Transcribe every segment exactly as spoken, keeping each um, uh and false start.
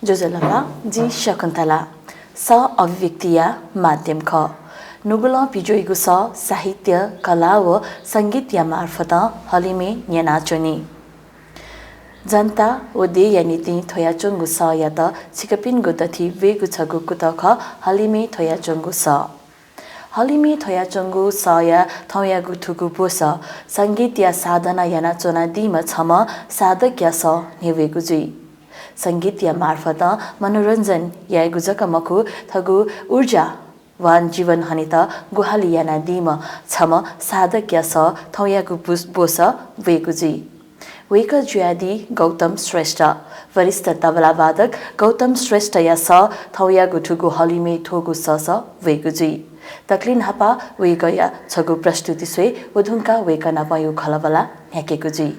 ज्वजलपा, जिं शकुन्तला। सः अभिव्यक्तिया माध्यम खः। नुगलं पिज्वइगु सः साहित्य, कला व संगीतया मार्फतं हलिमय् न्यनाच्वनी। जनता व देय्‌या निंतिं थ्वयाच्वंगु सःयात छिकपिनिगु दथुइ ब्वयेगु छगू कुतः खः हलिमय् थ्वयाच्वंगु सः। हलिमय् थ्वयाच्वंगु सःया थौंयागु थुगु ब्वसः संगीतया साधना यानाच्वनादीम्ह छम्ह साधकया सः न्ह्यब्वयेगु जुइ। संगीतया मार्फतं मनोरञ्जन यायेगु जक मखु, थःगु ऊर्जावान जीवन हनेत ग्वाहालि यानादीम्ह छम्ह साधकया सः थौंयागु बुस-, ब्वसः ब्वयेगु जुइ। वय्‌कः जुयादी गौतम श्रेष्ठ। वरिष्ठ तबला वादक गौतम श्रेष्ठया सः थौंयागु थुगु हलिमय् थ्वःगु सःसः ब्वयेगु जुइ। दकले न्हापां वय्‌कःया छगू प्रस्तुति स्वये व धुंकाः वय्‌कः नापं खँल्हाबल्हा न्ह्याकेगु जुइ।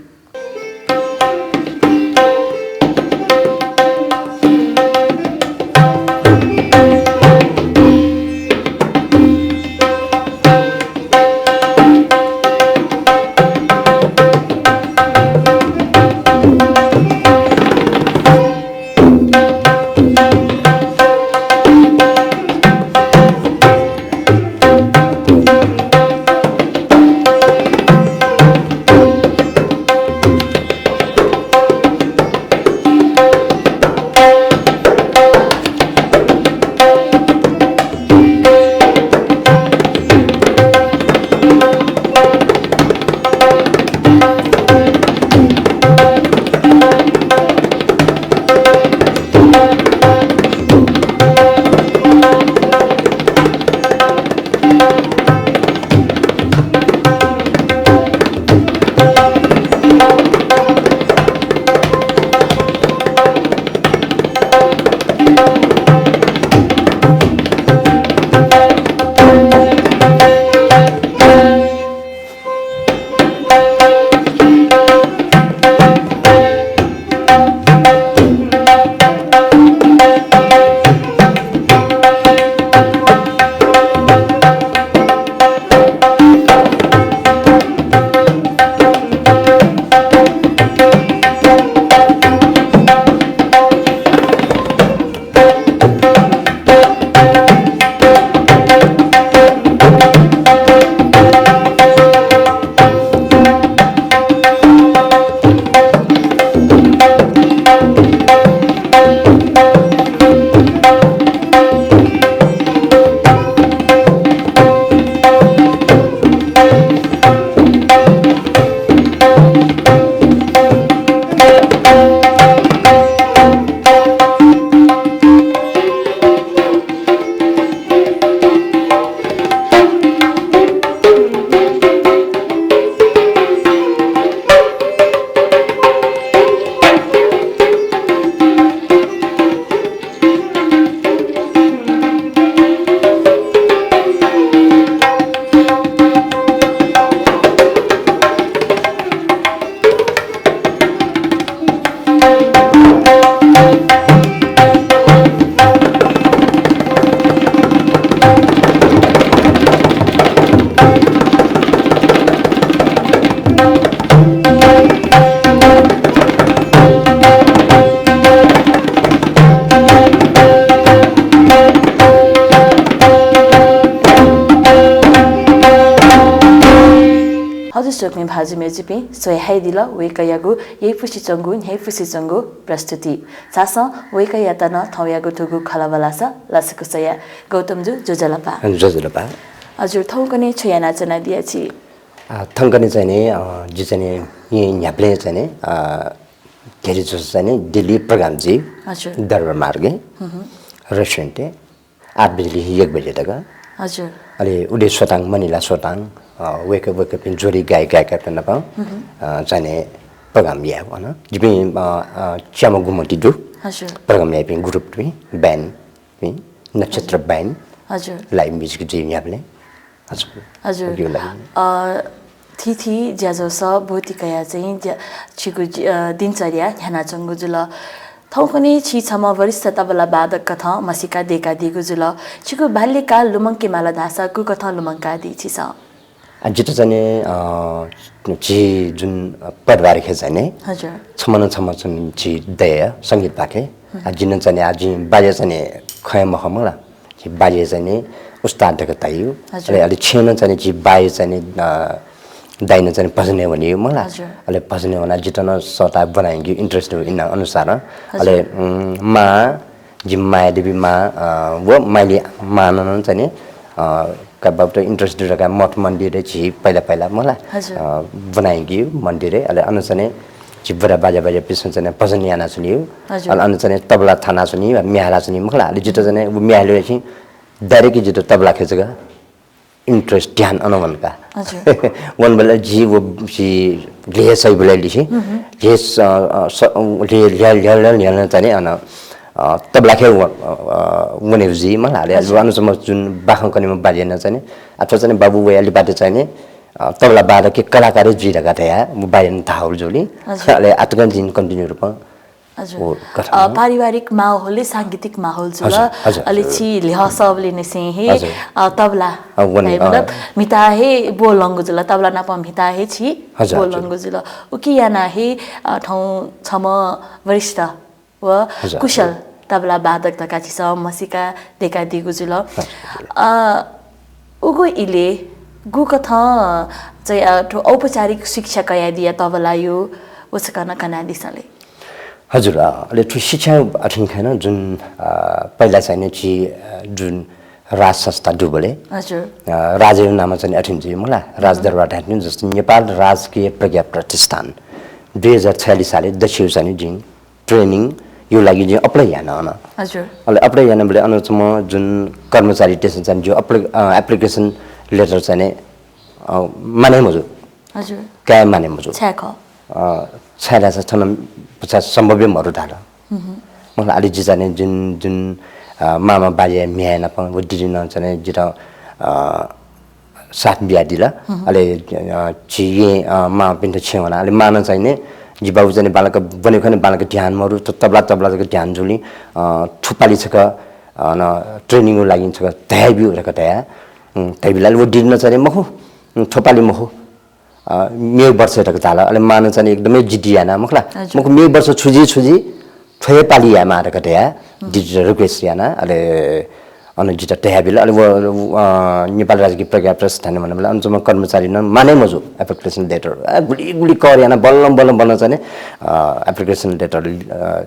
हजुर, स्वकुमि भाजु मय्‌जुपिं, स्वयाहयादिल वय्‌कःयागु यइपुसे च्वंगु, न्ह्याइपुसे च्वंगु प्रस्तुति। झासँ वय्‌कःयात नं थौंयागु थुगु खँल्हाबल्हास लसकुस या। गौतम जु, ज्वजलपा। ज्वजलपा। हजुर, थौंकन्हय् छु यानाच्वनादिया छि? आ, थौंकन्हय् चाहिँ नि, अ, जि चाहिँ नि, यि न्ह्याबलें चाहिँ नि, अ, धेरै जसो चाहिँ नि daily program जुइ। हजुर। दरबार मार्गय्, हुँ, हुँ। Restaurant-य्। आठ बजेलिसे एक बजे तक। हजुर। अले उदय सोताङ, मनिला सोताङ, अ, वय्‌कः, वय्‌कःपिं जोडी गायक गायिकापिं नाप, हुँ, हुँ। अ, चाहिँ नि program याये अन। जिपिं, अ, अ, च्याम्ह गुम्ह ति दु। हजुर। Program याइपिं group पिं, band पिं, नक्षत्र band। हजुर। Live music जुइ न्ह्याबलें। हजुर। हजुर। अ, थीथी ज्याझ्वलय् ब्वति कयाः चाहिँ ज्या-, छिगु जि-, अ, दिनचर्या न्ह्यानाच्वंगु जुल। थौंकन्हय् छि छम्ह वरिष्ठ तबला वादक कथं म्हसीका दय्कादीगु जुल। छिगु बाल्यकाल लुमंके माल धाःसा गुकथं लुमंकादी छिसं? आ, जितः चाहिँ नि, अ, झी जुन परिवार खे चाहिँ नि, हजुर। छम्ह न छम्ह चाहिँ झी दया संगीत पाखे। आ, जिं चाहिँ नि, आ, जिं बाजे चाहिँ नि खँय् मखं मला। झी बाजे चाहिँ नि उस्ताद धकाः धाइयो। हजुर। अले, अले छेँनं चाहिँ नि झी बाजे चाहिँ नि, अ, दाइनं चाहिँ नि भजनय् वनीयो मला। हजुर। अले भजनय् वना जितः नं सःता ब्वनायंके interest दु इना अनुसार। हजुर। अले, उम्, मां, जिमि माया देवी मां, अ, व माइली मांनं नं चाहिँ नि, अ, का बाबुत interest दु धकाः मठ मन्दिरय् झी पहिला पहिला मला। हजुर। अ, ब्वनायंके मन्दिरय्। अले अन चाहिँ नि झी बुरा बाजा बाजा पिसं चाहिँ नि भजन याना च्वनीयो। हजुर। अले अन चाहिँ नि तबला थाना च्वनी, म्ये हाला च्वनी मखला। अले जितः चाहिँ नि व म्ये हाले चाहिँ direct जितः तबला खे जक interest ध्यान अन वनका। हजुर। वनबलय् झी व झी ल्हे सइबलय् लिसे, ल्हे स-, अ, स-, ल्हे, ल्हे, ल्हे, ल्हे, ल्हे चाहिँ नि अन, अ, तबला खे व-, अ, वने जुइ मला। अले हजुर। अन चाहिँ म जुन बाखं कनेम्ह बाजेनं चाहिँ नि, अथवा चाहिँ नि बाबु वया लिपाते चाहिँ नि, अ, तबला वादक कलाकार जुइ धकाः धया, व बाजेनं धाःगु जुल नि। हजुर। अले आतकं जिं continue रूपं हजुर। ओ, कथं? अ, पारिवारिक माहौल, सांगीतिक माहौल जुल। हजुर, हजुर, अले हजुर। छि ल्ह्यः सःबलय् निसें हे, हजुर। अ, तबला अ, वने, मतलब, अ। म्हिता हे ब्वलंगु जुल, तबला नाप म्हिता हे छि हजुर, हजुर। ब्वलंगु जुल। उकी याना हे, अ, थौं छम्ह वरिष्ठ व हजुर, कुशल हजुर। तबला वादक धकाः छिसं म्हसीका दय्कादीगु जुल। हजुर। अ, उगु इले गुकथं चाहिँ, अ, थ्व औपचारिक शिक्षा कयादिया तबलायु व छकः नं कनादिसँ ले। हजुर, अ, अले थ्व शिक्षा अथें खन जुन, अ, पहिला चाहिँ नि झी, अ, जुन राज संस्था दुबलय्, हजुर। अ, राजया नामं चाहिँ नि अथें जुइ मला, राजदरबार धाइ नि, जस्तै नेपाल राजकीय प्रज्ञा प्रतिष्ठान दुई हजार छयालिस सालय् दछिउ चाहिँ नि जिं training यु लागि जिं apply याना अन। हजुर। अले apply यानाबलय् अन चाहिँ म जुन कर्मचारी टेसन चाहिँ नि जिं apply, अ, application letter चाहिँ नि, अ, माने मजू। हजुर। काये माने मजू। छाय् खः? अ, छाय् धाःसा थन पछाय् सम्भव हे मरु धाल। हुँ, हुँ। मतलब, अले जि चाहिँ नि जुन, जुन, अ, मामा बाजे म्ये हायेनापं व दिदिनं चाहिँ नि जितः, अ, साथ बियादिल। हुँ, हुँ। अले, अ, झी येँ, अ, मांपिन्त छेँ वना। अले मांनं चाहिँ नि, जि बाबु चाहिँ नि बांलाक ब्वने खने बांलाक ध्यान मरु, त-, तबला, तबला जक ध्यान जुलि, अ, थुपालि छक, अ, न training लागि छक धयाब्यु धक धया। उम्, धयाबिल। अले व दिदिनं चाहिँ नि मखु, उम्, थुपालि मखु। अ, म्ये वर्ष धक धाल। अले मांनं चाहिँ नि एकदमै जिद्दी याना मखला। हजुर। मखु म्ये वर्ष छु जुइ छु जुइ, थ्व हे पालि यायेमाः धक धया, हुँ। दिदित request याना, अले अन जितः धयाबिल। अले व, अ, नेपाल राजकीय प्रज्ञा प्रतिष्ठान वनाबिल। अन चाहिँ म कर्मचारीनं माने मजू application letter। अ, गुलि गुलि कर याना बल्ल बल्ल बल्ल चाहिँ नि, अ, application letter, अ,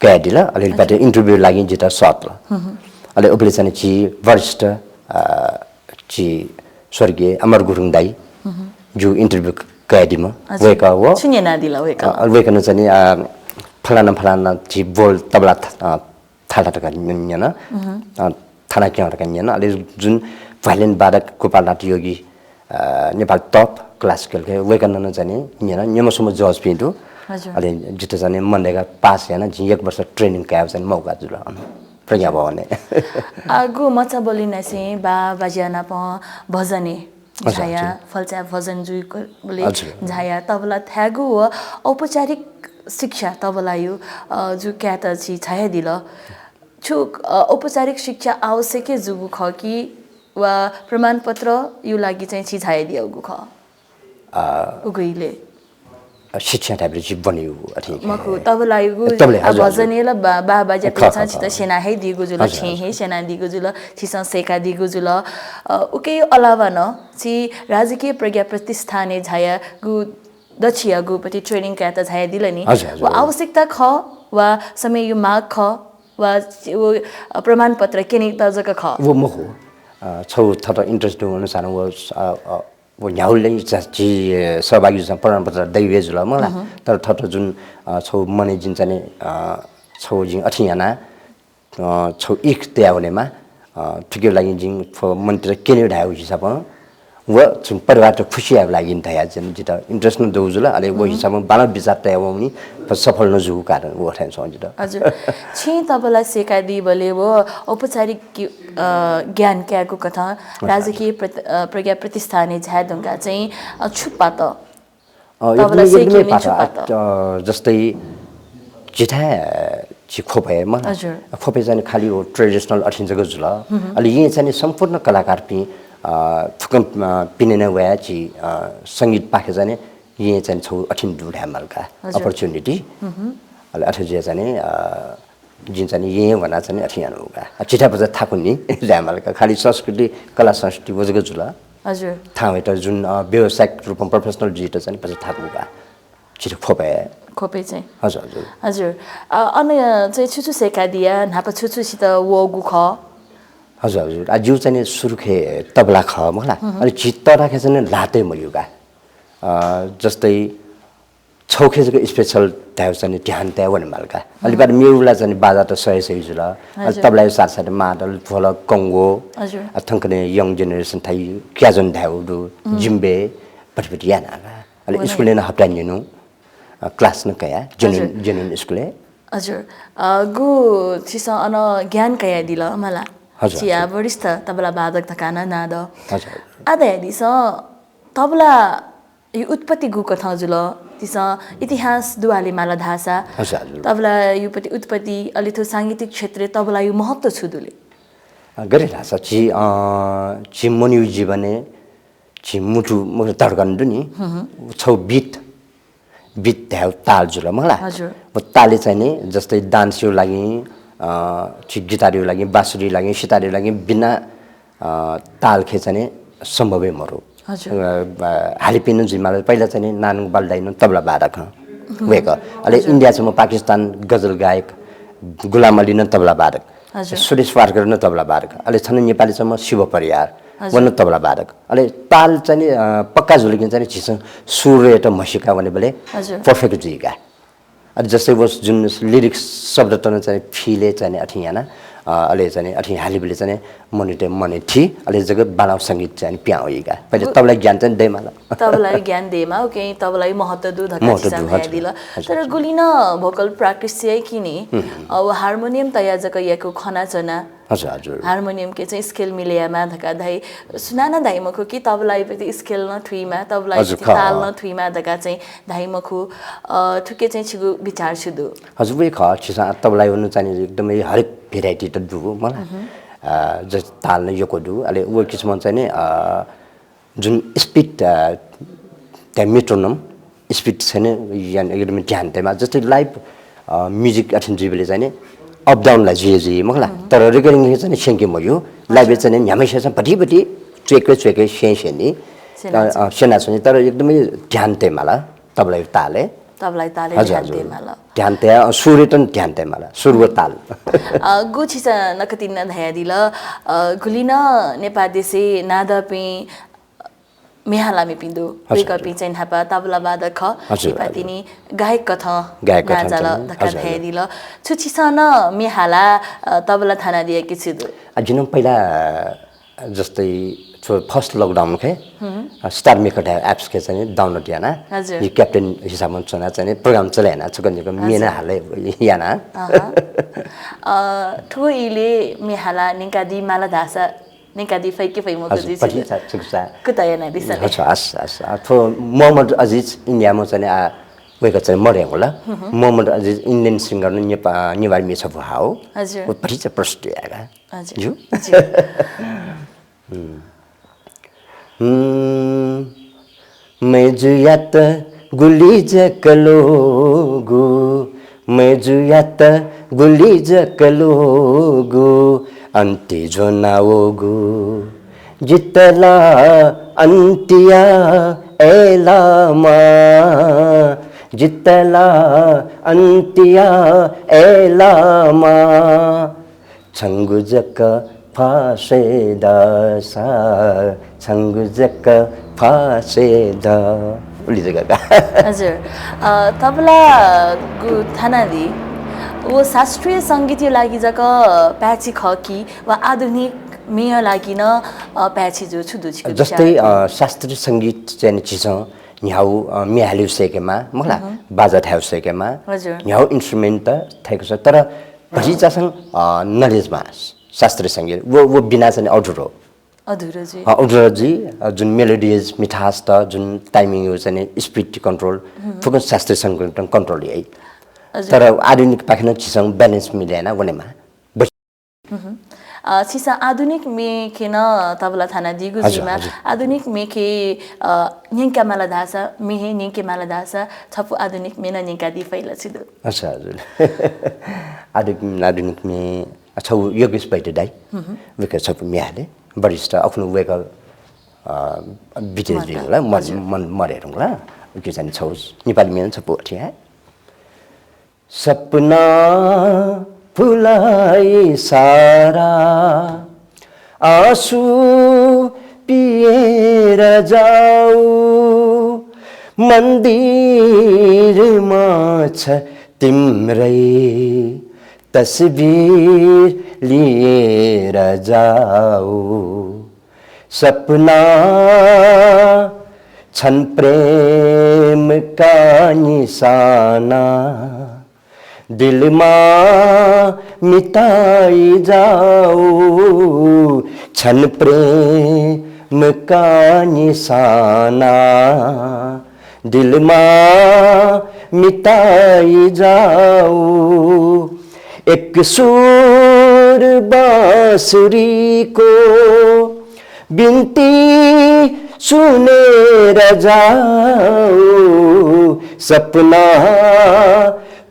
कयादिल। अले लिपाते interview लागि जितः सःतल। हुँ, हुँ। अले उबलय् चाहिँ नि झी वरिष्ठ, अ, झी स्वर्गीय अमर गुरुङ दाइ, हुँ, हुँ। जु interview कयादिम्ह। हजुर। वय्कः व छु न्यनादिल वय्कलं? अ, वय्कलं चाहिँ नि, अ, फलाना फलाना झी बोल तबला थ-, अ, थाला धकाः न्यन, अ, थाना क्यं धकाः न्यन। अले जुन violin वादक गोपालनाथ योगी, अ, नेपाल top classical के वय्कलं नं चाहिँ नि न्यन, न्यम्हस्वम्ह judge पिं दु। हजुर। अले जितः चाहिँ नि मनदय्काः pass याना जिं एक वर्ष training कायेगु चाहिँ नि मौका जुल अन प्रज्ञा भवनय्। आगु मचा बलिनासें बा बाज्या नाप भजनय् हजुर, झाया, हजुर। फल्चा भजन जुइबलय् हजुर। झाया, तबला थायेगु व औपचारिक शिक्षा तबलायु, अ, जु कायेत छि झायादिल। छु, अ, औपचारिक शिक्षा आवश्यक हे जूगु खः कि वा प्रमाणपत्रयु लागि चाहिँ छि झायादियागु खः? अ, उगु इले। शिक्षा धाइबलय् छि ब्वनेयु अथें मखु, तबलायु, तबलायु, अ, हजुर, हजुर। भजनय् ला बा-, बा-, बाज्या खः, खः, पिन्सं खः। छितः स्यना हे दीगु जुल, हजुर, छेँ हजुर। हे स्यना दीगु जुल, छिसं सय्का दीगु जुल। अ, उकियु अलावा नं छि राजकीय प्रज्ञा प्रतिष्ठानय् झायागु दछियागु पति training कायेत झायादिल नि। हजुर, हजुर। व आवश्यकता खः, वा समययु माग खः, वा व, अ, प्रमाणपत्र क्यनेत जक खः? व मखु। अ, छौ थःत interest दु अनुसार व, अ, अ, व न्ह्यागुलिं झी सहभागी जुसां प्रमाणपत्र दइ हे जुल मला। तर थःत जुन, अ, छौ मनय् जिं चाहिँ नि, अ, छौ जिं अथें याना, अ, छौ इख तया वनेमा, अ, थुकिया लागि जिं मनय् क्यने धायेगु हिसाबं व जुन परिवारत खुसी यायेगु लागि धया जिं जितः interest नं दउ जुल, अले व हिसाबं बांलाक बिचाः तया वंगुलिं सफल नं जूगु कारण व अथें च्वं जितः। हजुर। छिं तबला सय्कादीबलय् व औपचारिक अ, ज्ञान कायेगु कथं हजुर। राजकीय प्रत-, अ, प्रज्ञा प्रतिष्ठानय् झाये धुंकाः चाहिँ, अ, छु पात? अ, तबला एकदमै, एकदमै सय्केगुलिं पात। छु पात? अ, जस्तै झीथाय् झी ख्वपय् मखु ला। हजुर। ख्वपय् चाहिँ नि खालि व traditional अथें जक जुल। अले येँ चाहिँ नि सम्पूर्ण कलाकारपिं, अ, फुक्कं, अ, पिने नं वयाः झी, अ, संगीतपाखे चाहिँ नि येँ चाहिँ नि छगू अथें दु धायेमाल का, हजुर। Opportunity। अले अथे जुयाः चाहिँ नि, अ, जिं चाहिँ नि येँ वनाः चाहिँ नि अथें यानागु का। अ, झीथाय् भचा थाकु नि धायेमाल का। खालि संस्कृति, कला संस्कृति व जक जुल। हजुर। थाहां वयेत जुन, अ, व्यावसायिक रूपमा professional जुइत चाहिँ नि भचा थाकु का। झीथाय् ख्वपय्। ख्वपय् चाहिँ। हजुर, हजुर। हजुर। अ, अन चाहिँ छु छु सय्कादिया, न्हापा छु छु सित वःगु खः? हजुर, हजुर। आ, जिगु चाहिँ नि सुरुखे तबला खः मखु ला। अले झी तःदाखे चाहिँ नि ल्हातय् मयू का। अ, जस्तै छौखे जक special धायेगु चाहिँ नि ध्यान तयाः वनेमाल का। अले बाद मेगु ला चाहिँ नि बाजा त सहे सहे जुल। अले हजुर। तबलाया साथ साथ मादल, ढोलक, कंगो, हजुर। अ, थौंकन्हय् young generation थाइ क्याजोन धायेगु दु, जिम्बे, भतिभति याना का। अले स्कुलय् नं हप्ताय् निन्हु, अ, class नं कया, हजुर। genuine, genuine स्कुलय्। हजुर। अ, गु छिसं अन ज्ञान कयादिल मला। हजुर, छिया हजुर। वरिष्ठ तबला वादक धकाः नं नां द। हजुर, हजुर। आ धयादिसँ, तबलाया उत्पत्ति गु कथं जुल? छिसं इतिहास दुहाले माल धाःसा, हजुर, हजुर। तबलाया उत्पत्ति, अले थ्व सांगीतिक क्षेत्रय् तबलाया महत्व छु दुले? अ, गथे धाःसा झी, अ, झी मनूया जीवनय् झी मुटु, मुटु धड्कन दु नि, छगू beat, beat धायेगु ताल जुल मखु ला। हजुर। व तालय् चाहिँ नि जस्तै dance या लागि, अ, झी guitar या लागि, बाँसुरी या लागि, सितार या लागि बिना, अ, तालखे चाहिँ नि सम्भव हे मरु। हजुर। अ, अ, हालिपिं नं जुइमाल, पहिला चाहिँ नि नारायण गोपाल दाइ नं तबला वादक हं। वय्कः। अले हजुर। इन्डिया छम्ह पाकिस्तान गजल गायक गुलाम अली नं तबला वादक। हजुर। सुरेश वाडकर नं तबला वादक। अले थन नेपाली छम्ह शिव परियार, हजुर। व नं तबला वादक। अले ताल चाहिँ नि, अ, पक्का जुल कि चाहिँ नि झीसं सुरयात म्हसीका वनेबलय् हजुर। Perfect जुइका। अले जस्तै व जुन lyrics शब्द तन चाहिँ नि feel चाहिँ नि अथें याना, अ, अले चाहिँ नि अथें हालिबलय् चाहिँ नि मनूतय् मने थी, अले जक बांलाःगु संगीत चाहिँ नि पिहां वइका। पहिले गु- तबला ज्ञान चाहिँ नि दयेमाल। तबला ज्ञान दयेमाः, उकिं तबला महत्व दु धकाः महत्व छिसं दु, हजुर। धयादिल। हजुर, तर हजुर। गुलिं नं vocal practice याइ कि नि, हम्म। अ, व हार्मोनियम तयाः जक यायेगु खनाच्वना। हजुर, हजुर। हार्मोनियमके चाहिँ scale मिले यायेमाः धकाः धाइ, सुनानं धाइ मखु कि तबलाया प्रति scale नं थुइमाः, तबलाया हजुर, प्रति खः। ताल नं थुइमाः धकाः चाहिँ धाइ मखु। अ, थुके चाहिँ छिगु विचार छु दु? हजुर, व हे खः, छिसं तबलाया नं चाहिँ नि एकदमै हरेक variety त दु, मला। अ, जस्तै ताल नं यक्व दु, अले व किसिमं चाहिँ नि, अ, जुन speed, अ, त्या metronome speed चाहिँ नि याना एकदमै ध्यान तयेमाः। जस्तै live, अ, music अथें जुइबलय् चाहिँ नि up down ला जुइ जुइ मखु ला। तर recording हे चाहिँ नि स्यंके मज्यू। Live चाहिँ नि न्ह्याम्हस्यां चाहिँ भतिभति च्वय्के च्वय्के स्यं स्यं नि। स्यनाच्वनी। अ, अ, स्यनाच्वनी, तर एकदमै ध्यान तयेमाल तबलाया तालय्। तबलाया तालय् हजुर, ध्यान हजुर। तयेमाल। ध्यान तयाः, अ, सुरयात ध्यान तयेमाल, सुर व ताल। अ, गु छिसं नकतिनि नं धयादिल, अ, गुलिं नं नेपाः देशय् नादःपिं म्ये हालामिपिं दु। हजुर, वय्कःपिं हजुर। चाहिँ न्हापा तबला वादक खः, हजुर, निपातिनि हजुर। गायक कथं गायक कथं नांजाल चाहिँ, धकाः हजुर, हजुर। धयादिल। छु छिसं नं म्ये हालाः, अ, तबला थानादिया कि छु दु? अ, जिं नं पहिला, अ, जस्तै थ्व first lockdown खे, हम्म। अ, Star Maker धायेगु apps खे चाहिँ नि download याना, हजुर। जि captain हिसाबं च्वना चाहिँ नि program चले याना, छकः निकः म्ये नं हजुर। हाले याना। अहँ। अ, थ्व इलय् म्ये हालाः न्यंकादी माल धाःसा न्यंकादी फइ कि फइ मखु हजुर, जुइ पठि छिगु? चा-, छकूचा। कुतः यानादिसँ ले। हजुर, हस्, हस्। अ, थ्व मोहम्मद अजिज इन्डियाम्ह चाहिँ नि, आ, वय्कः चाहिँ नि मदयेगु ला। हम्म। मोहम्मद अजिज Indian singer नं नेपा-, नेवारी म्ये छपु हाः। हजुर। व पठि चा प्रस्तुत यायेका। हजुर। ज्यू? ज्यू। हम्म। हम्म। मय्जुयात गुलि जक लोगु, मय्जुयात गुलि जक लोगु, अन्ति ज्वनावःगु। जितः ला अन्तिया अय्लामा, जितः ला अन्तिया अय्लामा। छंगु जक फासय् द सा, छंगु जक फासय् द। उलि जक का। हजुर। अ, तबलागु थानादी व शास्त्रीय संगीतया लागि जक पाय्छि खः कि वा आधुनिक म्येया लागि नं, अ, पाय्छि जू, छु दु छिगु विचार? जस्तै, अ, शास्त्रीय संगीत चाहिँ नि झीसं न्ह्यागु, अ, म्ये हालेगु सय्केमाः, मखु ला, बाजा थायेगु सय्केमाः, हजुर। न्ह्यागु instrument त थायेगु सय्, तर भतिचासं, अ, knowledge माः, शास्त्रीय संगीत, व, व बिना चाहिँ नि अधुरो। अधुरो जुइ। अ, अधुरो जुइ, अ, जुन melodious मिठास त, जुन timing या चाहिँ नि speed control, फुक्कं शास्त्रीय संगीतं control याइ। हजुर। तर आधुनिक पाखें नं झीसं balance मिले याना वनेमा। अ, छिसं आधुनिक म्येखे नं तबला थानादीगु हजुर, जुइमा, हजुर। आधुनिक म्येखे, अ, न्यंका माला धाःसा, म्ये हे न्यंके माला धाःसा, छपु आधुनिक म्ये नं न्यंकादी फइ ला छि दु? अच्छा, हजुर। आधुनिक, आधुनिक म्ये, अ, छौ योगेश वैद्य दाइ, वय्‌कः छपु म्ये हाले, वरिष्ठ, अखुनु वय्‌कः, अ, बितेजु मर्दा। जुइगु ला, मन, हजुर। मन मरे धुंकल ला, उके चाहिँ छौ नेपाली म्ये छपु अथे हे। सपना भुलाई सारा आँसु पिएर जाऊ, मन्दिरमा छ तिम्रै तस्बिर लिएर जाऊ। सपना छन् प्रेमका निशाना दिलमा मिटाई जाऊ, छन् प्रेमका निशाना दिलमा मिटाई जाऊ। एक सुर बाँसुरीको बिन्ती सुनेर जाऊ, सपना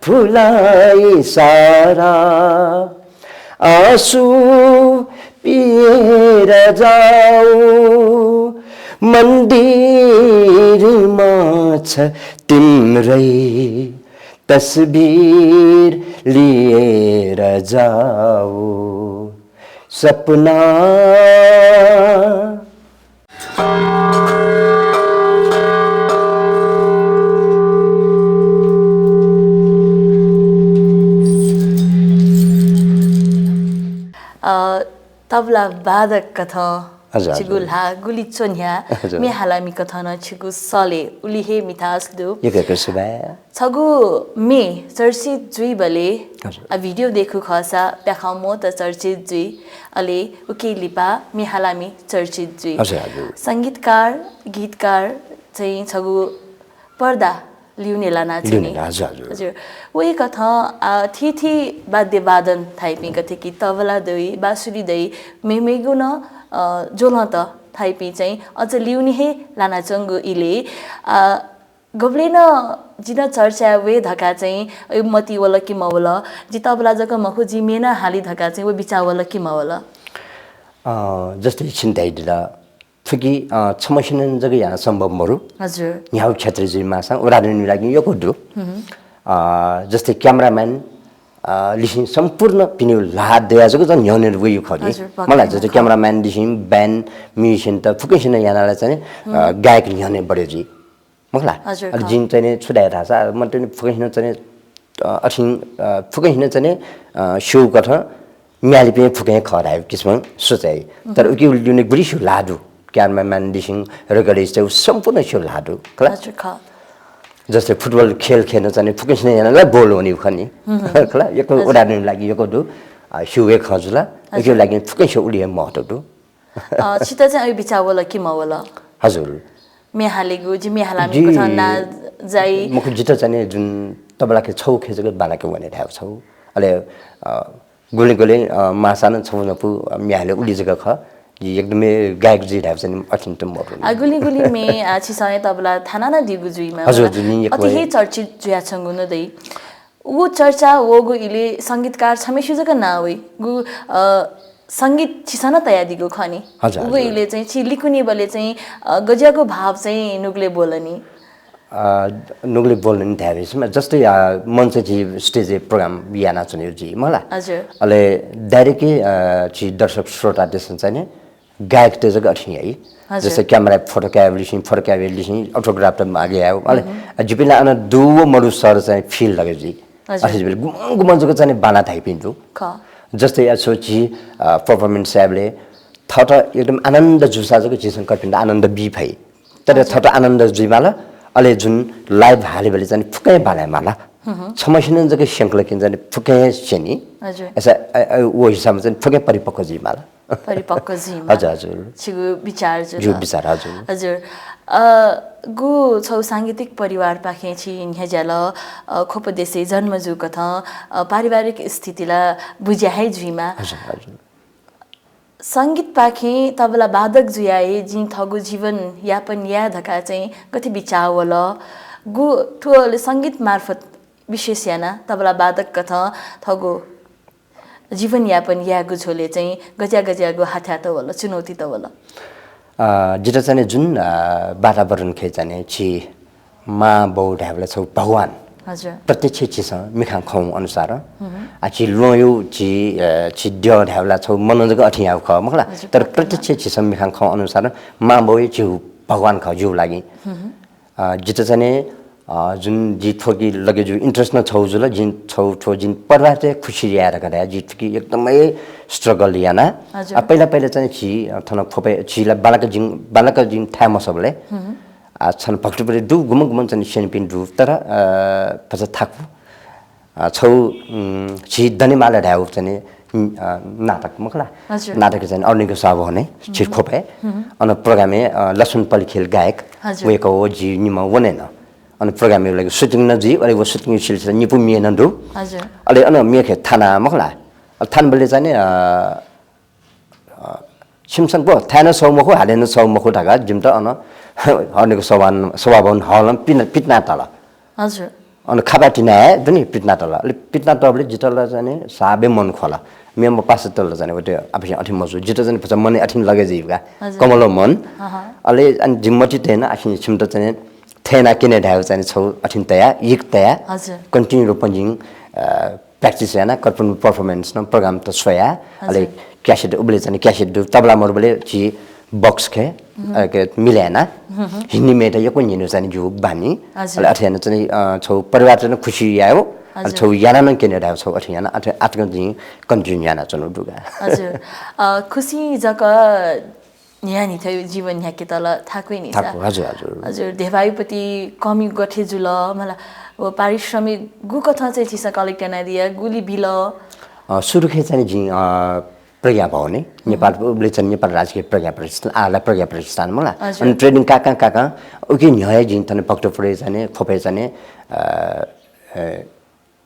भुलाई सारा आँसु पिएर जाऊ, मन्दिरमा छ तिम्रै तस्बिर लिएर जाऊ। सपना। अ, तबला वादक कथं हजुर, हजुर। छिगु ल्हाः गुलि च्वन्ह्या, हजुर। म्ये हालामि कथं नं छिगु सलय् उलि हे मिठास दु। यक्व यक्व सुभाय्। छगू म्ये चर्चित जुइबलय्, हजुर। अ, video देखु खःसा प्याखं मोत चर्चित जुइ, अले उकी लिपा म्ये हालामि चर्चित जुइ। हजुर, हजुर। संगीतकार, गीतकार चाहिँ छगू पर्दा लिउने लाना च्वनी। लिउने, हजुर, हजुर। हजुर। वय्‌कथं, अ, थीथी वाद्य वादन थाइपिं गथे कि तबला दइ, बाँसुरी दइ, मेमेगु नं, अ, ज्वलंत थाइपिं चाहिँ अझ लिउने हे लानाच्वंगु इलय्, अ, गबलें नं जिं नं चर्चाय् वये धकाः चाहिँ अय् मतिइ वल कि मवल? जि तबला जक मखु, जि म्ये नं हाली धकाः चाहिँ व बिचाः वल कि मवल? अ, जस्तै छिं धयादिल, थुकी, अ, छम्हसिनं जक याना सम्भव मरु। हजुर। न्ह्यागु क्षेत्र जुइमाःसां उदाहरणया लागि यक्व दु। अ, जस्तै cameraman, अ, लिसें सम्पूर्ण पिने ल्हाः दया जक झन न्ह्यःने वइगु खः नि। हजुर, मला, जस्तै cameraman लिसें band, musician त फुक्कसिनं याना ला चाहिँ, अ, गायक न्ह्यःने बढे जुइ। मखु ला? हजुर, अले जिं चाहिँ नि छु धाये धाःसा, मतलब नि फुक्कसिनं चाहिँ नि, अ, अथें, अ, फुक्कसिनं चाहिँ नि, अ, स्यू कथं म्ये हालिपिं फुक्कं खः धाये किसिमं सोचे। तर उकी लिउने गुलि स्यू ल्हाः दु। Cameraman लिसें, recordist चाहिँ सम्पूर्ण स्यू ल्हाः दु। खला? हजुर, खः। जस्तै football खेल खेल्न चाहिँ नि फुक्कसिनं याना ला ball वनी खः नि। खला? यक्व उदाहरणया लागि यक्व दु। अ, स्यू हे खँ जुल। उकी लागि फुक्कं स्यू उलि हे महत्व दु। अ, छित चाहिँ अय् बिचाः वल कि मवल? हजुर। म्ये हालेगु, जि म्ये हालामि कथं ना जाइ। मखु, जित चाहिँ नि जुन तबलाखे छौ खे जक बानाके वने धायेगु छौ। अले, अ, गुलिं गुलिं, अ, माःसां नं छौ न्हपु, अ, म्ये हाले उलि जक खः। जि एकदमै गायक जुइ धायेगु चाहिँ नि अथें त मरु नि। अ, गुलिं गुलिं म्ये, अ, छिसं हे तबला थानादीगु जुइमा। हजुर, जुनिं यक्व अति हे चर्चित जुयाच्वंगु नं दइ। उ चर्चा वःगु इलय् संगीतकार छम्हेसिगु जक नां वइ। गु, अ, संगीत छिसं नं तयादीगु खः नि। हजुर, उगु इलय् चाहिँ छि लिकुनीबलय् चाहिँ, अ, गज्याःगु भाव चाहिँ नुगलय् ब्वल नि? अ, नुगलय् ब्वल नि धायेबलय् जस्तै, अ, मञ्चय् झी stage-य् program यानाच्वनेगु जुइ मला। हजुर। अले direct, अ, झी दर्शक श्रोतातय्सं चाहिँ नि गायकतय् जक अथें याइ। हजुर। जस्तै camera photo कायेबलय् लिसें, photo कायेबलय् लिसें autograph त मागे यायेगु। अले, अ, जिपिं ला अन दु व मदु सर चाहिँ feel लगे जुइ। हजुर। अथे जुइबलय् गुम्हं गुम्हं जक चाहिँ बाना धाइपिं दु। खः। जस्तै या छौ झी, अ, performance यायेबलय् थःत एकदम आनन्द जूसा जक झीसं कर्पिन्त आनन्द बी फइ। तर थःत आनन्द जुइमाल, अले जुन live हालेबलय् चाहिँ फुक्कं बानायेमाल। छम्हसिनं जक स्यंकल कि चाहिँ फुक्कं स्यनी। हजुर। अय्सा, अ, अ, व हिसाबमा चाहिँ फुक्कं परिपक्व जुइमाल। परिपक्व जुइमा। हजुर, हजुर। छिगु विचार जुल। जिगु विचार, हजुर। हजुर। अ, गु छौ सांगीतिक परिवारपाखें छि न्ह्यज्याल, अ, ख्वप देशय् जन्म जूकथं, अ, पारिवारिक स्थिति ला बुझ्या हे जुइमा। हजुर, हजुर। संगीतपाखें तबला वादक जुयाः हे जिं थःगु जीवन यापन याये धकाः चाहिँ गथे बिचाः वल? गु थ्व अले संगीत मार्फत विशेष यानाः तबला वादक कथं थःगु जीवन यापन यायेगु झ्वलय् चाहिँ गज्या गज्यागु हाथ्यात वल, चुनौती त वल? अ, जितः चाहिँ जुन, अ, वातावरण खे चाहिँ छि मां बौ धायेबलय् छौ भगवान हजुर। प्रत्यक्ष छिसं मिखां खौ अनुसार। आ, छि ल्वयु, छि, अ, छि द्यः धायेबलय् छौ मनोजक अथि याउ खः, मखला? हजुर, तर प्रत्यक्ष छिसं मिखां खौ अनुसार मां बौ हे झिउ भगवान खः जिउ लागि। अ, जितः चाहिँ, अ, जुन जि थ्वकि लगे जु interest न छौ जुल, जिन छौ थ्व जिन परिवार चाहिँ खुसी याये धकाः धाये, जि थ्वकि एकदमै struggle याना। हजुर। अ, पहिला, पहिला चाहिँ छि, अ, थन ख्वपे, छिला बालक जिन, बालक जिन थाय् मसबले। आ, छन भक्तपुर दु, गुम्ह गुम्ह चाहिँ सेनपिन दु, तर, अ, भचा थाकु। अ, छौ, उम्, छि दनेमाला धायु चाहिँ, उम्, अ, नाटक मखला। हजुर। नाटक चाहिँ अर्निको सभा हुने, छि ख्वपे। अन program-य्, अ, लक्ष्मण पलिखेल गायक, हजुर। वेक हो जि निम्ह वने न। अन program-य् लागि shooting न जुइ, अले व shooting सिलसिला निपु म्ये न दु। हजुर। अले अन म्ये खे थाना मखला। अ, थान बले चाहिँ, अ, अ, छिमसन गो, थाय् न सौ मखु, हाले न सौ मखु धकाः जिमित अन हर्नेको सभा-, सभाभवन हलं पिना-, पितना तल। हजुर। अन खापा तिना हे दुनि पितना तल। अले पितना तबले जितल चाहिँ साबे मन खोला। मेम्बर पास तल चाहिँ वते अफिस अथि मजु। जित चाहिँ भचा मने अथिन लगे जीवगा। हजुर। कमलो मन। अहँ। अले अन जिम्मति तेन अथि छिमत चाहिँ थेना किने धायो चाहिँ छौ अथिन तया, यिक तया। हजुर। Continue रूपमा जिं, अ, practice याना, कर्पन performance न program त स्वया, हजुर। अले cassette उबले चाहिँ cassette दु, तबला मरुबले छि box खे, अ, के मिले याना, हिन्दी मेटा यक्व निनु चाहिँ जु बानी, हजुर। अले अथे याना चाहिँ, अ, छौ परिवार चाहिँ खुसी यायो, अले हजुर। छौ याना न केने धायो छौ अथे याना, अथे आतक जिं continue याना चनु दुगा। हजुर। अ, खुसी जक न्ह्यानि थ्व जीवन न्ह्याके तल थाकुइ नि थाकु, सा। हजुर, हजुर। हजुर, धेवायुपति कमी गथे जुल, मला, व पारिश्रमिक गु कथं चाहिँ छिसं collect याना दिया, गुलि बिल? अ, सुरु खे चाहिँ जिं, अ, प्रज्ञा भवन है, नेपाल, उबले चाहिँ नेपाल राजकीय प्रज्ञा प्रतिष्ठान, आला प्रज्ञा प्रतिष्ठान मला। हजुर। अनि training काका, काका, उके न्ह्यः जिं थने भक्तपुर चाहिँ, खोपे चाहिँ, अ, अ,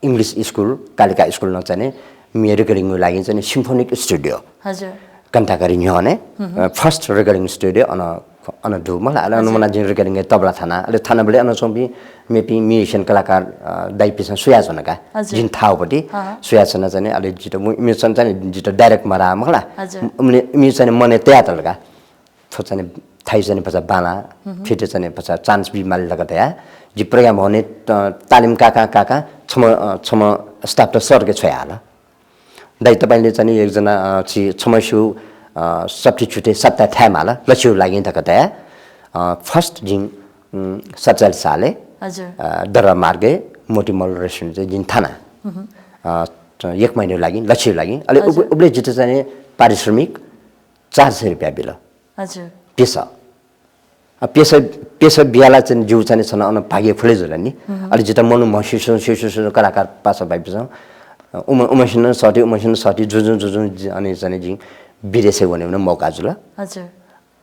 English school, कालिका school न चाहिँ नि, मे recording लागि चाहिँ symphonic studio। हजुर। घण्टाघरी न्ह्यःने, अ, first recording studio अन, अन दु, मला, अन हजुर। मना जिं recording तबला थाना, अले थाना बले अन चौपि, मेपि musician कलाकार, अ, दाइपिसं सुया छनका, हजुर। जिन थाउपति, अँ। सुया छन चाहिँ नि, अले जित मु-, musician चाहिँ नि, जित direct मरा, मला। हजुर। उमले, मु चाहिँ नि मने तया तलका। थ्व चाहिँ थाइ चाहिँ भचा बाला, फिट चाहिँ भचा chance बी माली लगा तया। जि program हुने, अ, तालिम काका, काका, छम, अ, छम staff त सरके छ्वया हाल। दाइ, तपाईंले चाहिँ एकजना, अ, छि छम स्यु, अ, substitute सत्ता थाय् माल, लछिउ लागि धका तया। अ, first जिं, उम्, सतचालिस साले, हजुर। अ, दरबार मार्गे मोतीमल restaurant चाहिँ जिं थाना। अ, एक महिना लागि, लछिउ लागि। अले उब-, हजुर। उबले जित चाहिँ पारिश्रमिक चार सय रुपियाँ बिल। हजुर। पेसा। अ, पेसा, पेसा बियाला चाहिँ जिउ चाहिँ छन अन भाग्य फुले जुल नि। अले जित मनु म्हसिसु, सिसु, सिसु कलाकार पासा भाइपिसं। अ, उम-, उमसिन सति, उमसिन सति, जुजु, जुजु, जि-, अनि चाहिँ जि विदेशे वने, वने मौका जुल। हजुर।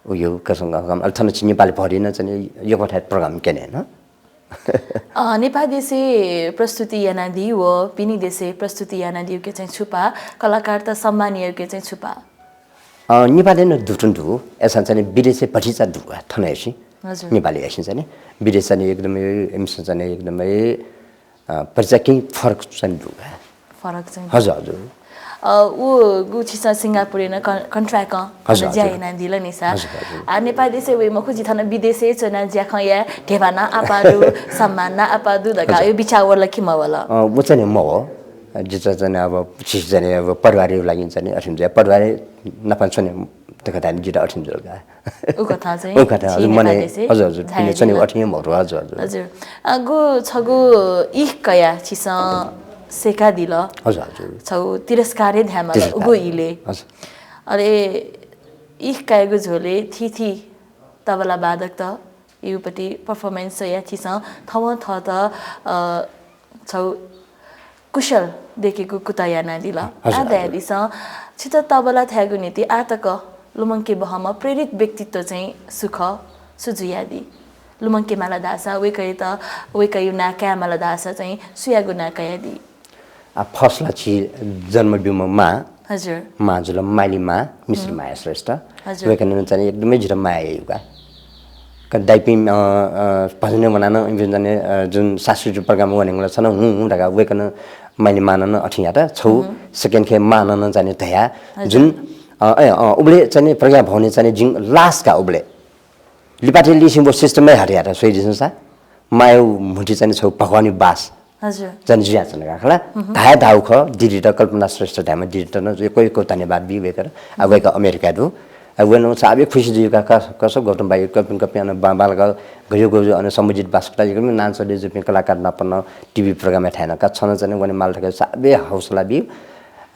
उयो कसं, कसं, अले थन छि नेपाली भरिन चाहिँ यक्व थाय् program केने न। अ, नेपाल देशे प्रस्तुति यानादी व पिनि देशे प्रस्तुति यानादी के चाहिँ छुपा, कलाकार त सम्मान के चाहिँ छुपा। अ, नेपाली न दुटुन दु, एसा चाहिँ विदेशे भटिचा दु, थन एसी। हजुर। नेपाली एसी चाहिँ विदेश चाहिँ एकदमै, एमस चाहिँ एकदमै, अ, भटिचा किं फरक चाहिँ दु। फरक चाहिँ। हजुर, हजुर। अ, उ गु छिसा सिंगापुर न कन-, contract हजुर, ज्या हजुर। यानादिल नि सा। हजुर, हजुर। आ, नेपाल देशे वे मखु जि थन विदेशे चना ज्या खं या धेवाना आपादु, सम्मान ना आपादु धका हजुर। यो बिचार वल कि मवल? अ, उ चाहिँ मव। जित चाहिँ अब, छिस चाहिँ अब परिवार लागि चाहिँ अठिन ज्या परिवार नफा छने तक धान जित अठिन जुल का। उ कथा चाहिँ उ कथा, हजुर, मने, नेपाल देशे हजुर, हजुर, झाया पिने छने दिल। अठिन मव, हजुर, हजुर। हजुर। अ, गु छगु इख कया छिसा सेका दिल। हजुर, हजुर। छगु तिरस्कारे ध्यान तिरस्कार। उगु इले। हजुर। अरे, इख कायगु झोले थी थी तबला वादक त युपति performance या थिसं थवं थत, अ, छौ कुशल देकेगु कुतः यानादिल। हजुर, आः हजुर। धयादिसँ, छित तबला थायेगु निंतिं आः तक लुमंके बहःम्ह प्रेरित व्यक्तित्व चाहिँ सु खः, सु जुयादी? लुमंके माल धाःसा वय्‌कःयात, वय्‌कःयागु नां काये माल धाःसा चाहिँ सुयागु नां कयादी? आ, first ला झी जन्म ब्यूम्ह मां, हजुर। मां जुल माइली मां, मिश्र हुँ। माया श्रेष्ठ। हजुर। वय्‌कलं चाहिँ एकदमै झीत माया याइगु का। का दाइपिं, अ, अ, भजनय् वनाः नं इपिं चाहिँ, अ, जुन शास्त्रीय program वनेगु ला छन हुँ, हुँ धकाः वय्‌कलं माइली मांनं नं अथे यात, छगू हुँ। second खे मांनं नं चाहिँ धया, हजुर। जुन, अ, अ, अ, उबलय् चाहिँ प्रज्ञा भवनय् चाहिँ जिं last का उबलय्। लिपातय् लिसें व system हे हटे यात, स्वयादिसँ सा। मायागु म्हुतुइ चाहिँ छगू भगवानयागु बास। हजुर। चाहिँ जुयाच्वन का खला। धाये धाःगु खः, director कल्पना श्रेष्ठ धाःम्ह director नं यक्व यक्व धन्यवाद बी वय्‌कःयात। आ, वय्‌कः अमेरिकाय् दु। आ, वय्‌कलं साब्य खुसी जुइ का, का, कसो गौतम भाइ, कपिं कपिं अन बा-, बांलाक गज्याःगु गज्याःगु अन सम्बुजित भास्कर दाइ, एकदमै नां चले जुइपिं कलाकार नाप नं TV program-य् थाय् नं का छन चाहिँ वने माल धकाः साब्य हौसला बी।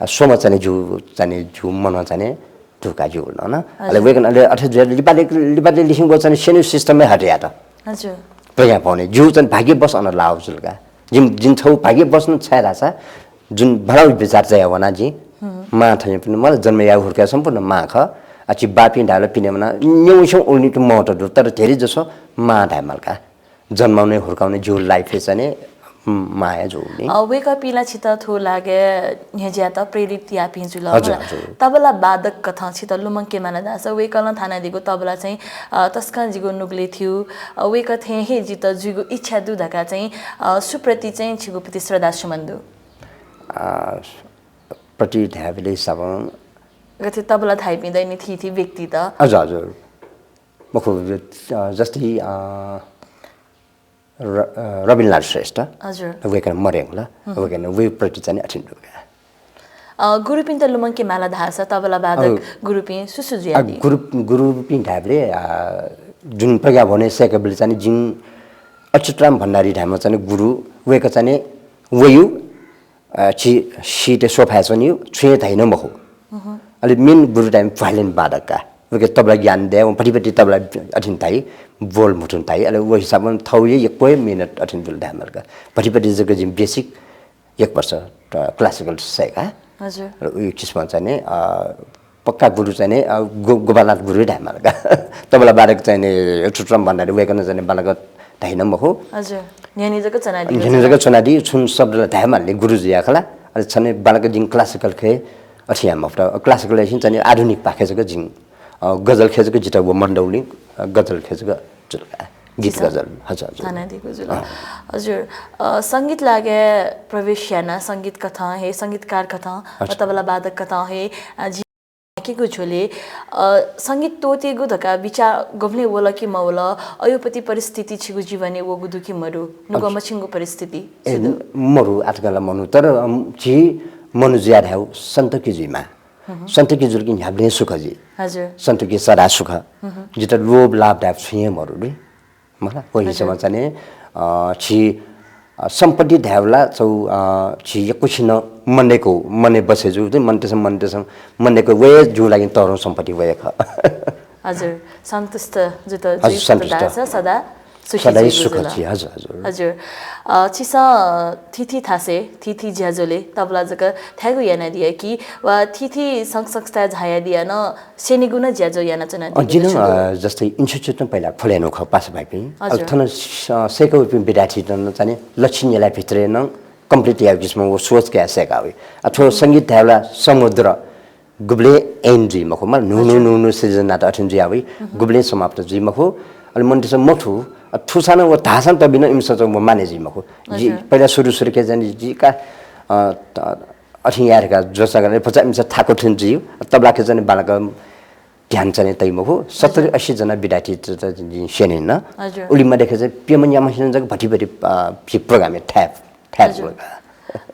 आ, स्वम्ह चाहिँ जिगु, चाहिँ जिगु मनं चाहिँ धुका ज्यू नं। हजुर। अले वय्‌कलं अले अथे जुयाः लिपातय्, लिपातय् लिसें व चाहिँ स्यनेगु system हे हटे यात। हजुर। प्रज्ञा भवनय् जिगु चाहिँ भाग्यवश अन लाःगु जुल का। जिं, जिं छगू भाग्यवश नं छाय् धाःसा जुन भलाउ विचार चाहिँ वना जिं। हुँ। मां थें पनि मला जन्म याःगु हुर्काय् सम्पूर्ण मां खः। आ झी बापिं धायेबलय् पिने वना न्यंसिं उलि निंतिं महत्व दु, तर धेरै जसो मां धाये माल का। जन्माउने हुर्काउने जिगु life-य् चाहिँ नि, उम्, माया जुल नि। अ, वय्‌कःपिं ला छित थ्व लागाय् न्ह्यज्यायेत प्रेरित याःपिं जुल। हजुर, मला। हजुर। तबला वादक कथं छित लुमंके माल धाःसा वय्‌कलं थानादीगु तबला चाहिँ, अ, तसकं जिगु नुगलय् थ्यू। अ, वय्‌कः थें हे जितः जुइगु इच्छा दु धकाः चाहिँ, अ, सुप्रति चाहिँ छिगु प्रति श्रद्धा सुमन दु? अ, प्रति धायेबलय् हिसाबं गथे तबला थाइपिं दनि थीथी व्यक्तित? हजुर, हजुर। मखु, अ, जस्तै, अ, र-, अ, रविनलाल श्रेष्ठ। हजुर। वय्‌कलं मदय्‌कल। हुँ। वय्‌कलं वय्‌प्रति चाहिँ अथिन दु का। अ, गुरुपिन्त लुमंके माल धाःसा तबला वादक अ, गुरुपिं सुसु अ, जुयादी? गुरु, गुरुपिं धायेबलय्, अ, जुन प्रज्ञा भवनय् सय्‌काबलय् चाहिँ जिं अच्युतराम भण्डारी धाःम्ह चाहिँ गुरु, वय्‌कः चाहिँ वयागु अ, झी seat-य् सोफाय् च्वनीगु, छुं हे धाइ नं मखु। अले main गुरु धाइम्ह violin वादक का। वय्‌कः तबला ज्ञान दय्, वं भतिभति तबला अथिन धाइ, बोल म्हुतुं धाइ। अले व हिसाबं थौं हे यक्व हे मेहनत अथिन जुल धाये माल का। भतिभति जक जिं basic एक वर्ष, अ, classical सय्‌का। हजुर। अले उही किसिमं चाहिँ नि, अ, पक्का गुरु चाहिँ नि, अ, गो-, गोपालनाथ गुरु धाये माल का। तबला वादक चाहिँ नि, अच्युतराम भण्डारी वय्‌कलं चाहिँ नि बांलाक धाइ नं मखु। हजुर। न्ह्यःने जक च्वनादी। न्ह्यःने जक च्वनादी, छुं शब्द ला धाये माल नि गुरुजुया खला। अले छन्हु बांलाक जिं classical खे अथे याये मफुत। Classical यासें चाहिँ नि आधुनिक पाखे जक जिं, अ, गजल खे जक जितः व मन दौलिं, अ, गजल खे जक जुल का। गीत गजल, हजुर, हजुर। थानादीगु जुल। अँ। हजुर, अ, संगीत लागाय् प्रवेश याना, संगीत कथं हे, संगीतकार कथं, हजुर। तबला वादक कथं हे, अ, जि- न्ह्याकेगु झ्वलय्, अ, संगीत त्वःतेगु धकाः बिचाः गुबलें वल कि मवल, अयोपति परिस्थिति छिगु जीवनय् वःगु दु कि मदु? नुगः मछिंगु परिस्थिति ए, छु दु? मरु, आतकाला मनु, तर, अम, झी मनु जुया धायेगु सन्तुकी जुइमा। सन्तुकी जुल कि न्ह्याबलें सुख जुइ। हजुर। सन्तुकी सदा सुख। जितः लोभ लाभ धायेगु छुं हे मरु नि। मला, व हिसाबं चाहिँ नि, अ, झी, अ, सम्पत्ति धायेबलय् छगू, अ, झी यक्वसिनं मनय्‌कू, मनय् बसे जू, मनय्‌तय्‌सं, मनय्‌तय्‌सं, मनय्‌कू वये जू लागि तःधं सम्पत्ति वये खः। हजुर, सन्तुष्ट जुत, हजुर, जुइ सन्तुष्ट। सदा सुखी सदा जुइ सुख जुल। छि, हजुर, हजुर। हजुर। अ, छिसं, अ, थीथी थासय्, थीथी ज्याझ्वलय् तबला जक थायेगु यानादिया कि वा थीथी संघ संस्था झायादिया नं स्यनेगु नं ज्याझ्वः यानाच्वनादीगु अ, जिं नं, दु। अ, जस्तै institute नं पहिला खोले यानागु खः पासा भाइपिं। हजुर। अले थन स-, सय्‌कावइपिं विद्यार्थीत नं चाहिँ लक्षित न्यालाः भित्रय् नं complete यायेगु किसिमं व सोच कयाः सय्‌कावइ। अ, थ्व संगीत धायेबलय् समुद्र गुबलें end जुइ मखु, मला न्हू न्हू हजुर। न्हू न्हू सिर्जनात अथें जुयावइ, गुबलें समाप्त जुइ मखु। अले मनूतय्‌सं मथू, अ, थुसां नं व धाःसां तबिनं इमिसं चाहिँ व माने जुइ मखु। जि हजुर। पहिला सुरु सुरु के चाहिँ जि का, अ, त-, अथें याये धकाः ज्वसा गरे, भचा इमिसं थाकु थें जुइ, तबला के चाहिँ बांलाक ध्यान चाहिँ तइ मखु। सत्तरी हजुर। अस्सी जना विद्यार्थी त, त, जिं स्यने न। हजुर। उलि मध्ये के चाहिँ प्यम्ह न्याम्हसिनं जक भति भति, अ, भि program-य् थाय्, थाय् हजुर। जुल।